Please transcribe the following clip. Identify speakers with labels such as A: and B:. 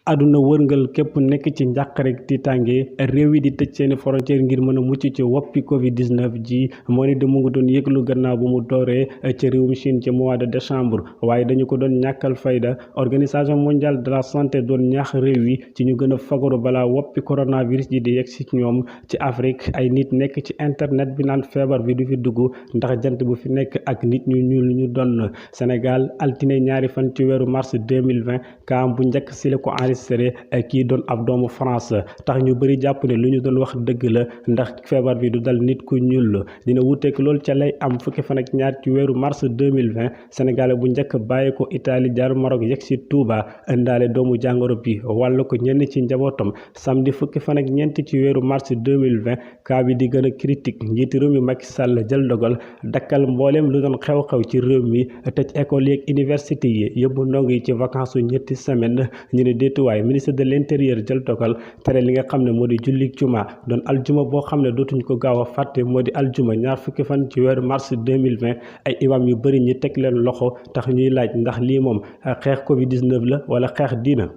A: aduna wërngal képp nekk ci njàqare tiitange réew yi di tëj seeni frontière ngir mën a mucc ci woppi covid 19 ji moo ni de mu ngi doon yëglu gannaaw bu mu dooree ci réewum Chine ci mois de décembre waaye dañu ko doon ñàkkal fayda organisation mondiale de la santé doon ñaax réew yi ci ñu gën a fagaru balaa woppi coronavirus ji di yegg si ñoom. ci Afrique ay nit nekk ci internet bi naan feebar bi du fi dugg ndax jant bu fi nekk ak nit ñu ñuul ñu doon. Sénégal altine ñaari fan ci weeru mars 2020 kaam bu njëkk si la ko enregistré kii doon ab doomu France tax ñu bëri jàpp ne lu ñu doon wax dëgg la ndax feebar bi du dal nit ku ñuul dina wuteek loolu ca lay am fukki fan ak ñaar ci weeru mars 2020 Sénégal bu njëkk bàyyi ko Italie jaar Maroc yegg si Touba indaale doomu jàngoro bi wàll ko ñenn ci njabootam samedi fukki fan ak ñeent ci weeru mars 2020 cas bi di gën a critique njiiti réew mi Macky Sall jël dogal dakkal mbooleem lu doon xew-xew ci réew mi tëj école yeeg université yi yóbbu ndongo yi ci vacances su ñetti semaine ñu ne déetuwaay ministre de l'intérieur jël dogal tere li nga xam ne moo di julli juma doon aljuma boo xam ne dootuñ ko gaaw a fàtte moo di aljuma ñaar fukki fan ci weeru mars 2020 ay imam yu bëri ñi teg leen loxo tax ñuy laaj ndax lii moom xeex covid 19 la wala xeex diina.